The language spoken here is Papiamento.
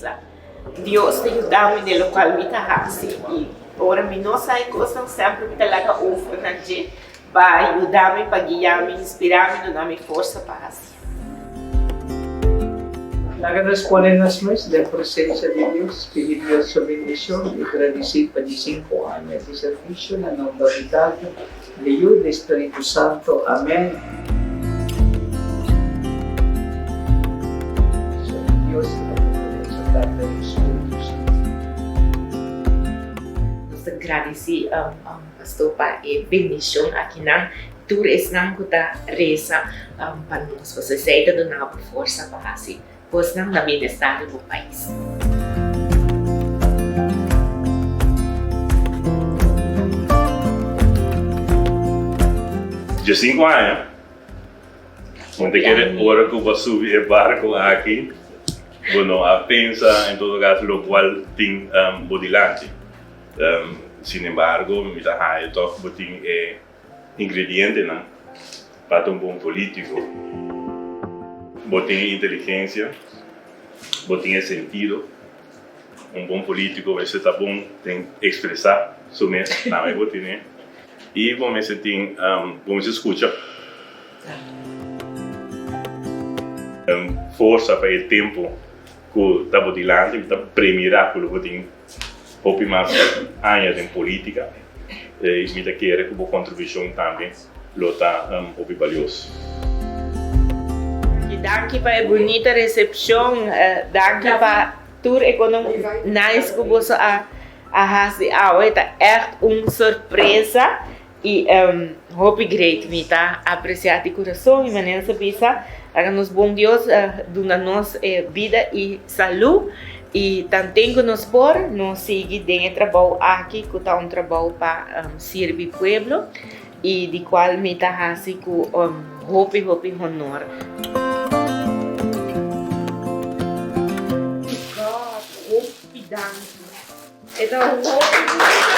pensa. Dios ta yuda mi den lokual mi ta hasi i ora mi no sa e kosnan semper mi ta laga over na dje pa yuda mi, pa guia mi, inspirá mi, duna mi forsa pa hasi. Laga nos pone nos mes den presencia di Dios, pidi Dios su bendicion y gradici pa di cinco aña di servicio na nomber di Tata, di Yu, di Spiritu Santo. Amen. Dios ta cu Tata, Yu, Spiritu Santo. Nos ta gradici Pastor pa e bendicion akinan. Tur esnan ku ta resa pa nos, pasobra esei ta duna bo forsa pa hasi kosnan na bienestar di bo pais. Diesinku aña, bo ta kere ora ku bo a subi e barko aki, bo no a pensa en todo kaso lokual tin bo dilanti. Sinembargo, mi ta haña tòg bo tin e Ingredientenan pa ta un bon politico. Bo tin e inteligencia, bo tin e sentido. Un bon politico mester ta bon den expresa su mes, tambe bo tine. Y bo mester tin, bo mester scucha. Forsa pa e tempo cu ta bo dilanti, mi ta premira cu lo bo tin. Hopi mas aña den politica y mi ta kere cu bo contribucion tambe lo ta hopi balioso. Danki pa e bunita recepcion, danki pa tur e konon nice cu boso a haci awe, ta echt un sorpresa. I hopi great mi ta aprecia di curason y manera sa bisa laga nos bon Dios duna nos bida y salud y tanten cu nos por nos sigui den e trabou aki cu ta un trabou pa sirbi pueblo y di cual mi ta haci cu hopi hopi honor. God hopi danki. E ta hopi.